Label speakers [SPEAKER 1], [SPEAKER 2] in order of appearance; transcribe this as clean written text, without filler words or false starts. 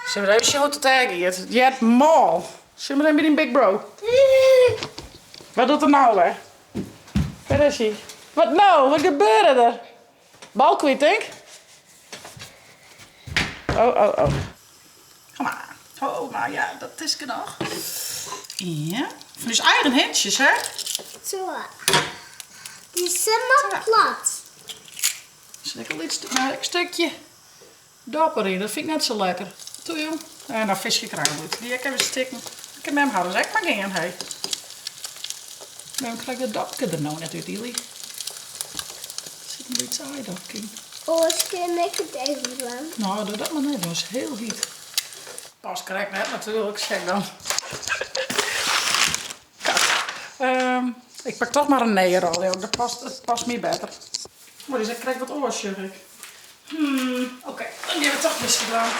[SPEAKER 1] Sille we even sjen hoe't it dêr giet. It heart mâl. Sjoch mar even by dyn big bro. Wat docht er no wer? Wêr is hy? Wat no? Wat gebeurde der? Bal kwyt, tink? Oh, oh, oh. Kom mar. Oh, mar ja, dat is genôch. Ja. Fan ús eigen hintsjes, hè?
[SPEAKER 2] Zo. Die is helemaal plat.
[SPEAKER 1] Sit ek in lyts stikje dop deryn. Dat fyn ik net sa lekker. Toe jong. En dan fiskje kruimelút. Dy ek even stikken. Kin mem harres ek mar gean, hé. Wêrom krij ik dat dopke der no net út, Ely? Der sit in lyts aaidopke yn.
[SPEAKER 2] Oars kin ik it even dwaan.
[SPEAKER 1] No, doch dat mar net, dat is hiel hyt. Past krekt net natuerlik, sjoch dan. Kat. Ik pak toch mar in nije rol, jong. Dat past, dat past my better. Oh, dy is ek krekt wat oars, sjoch ik. Hmm, oké, dan gean we toch dizze dwaan.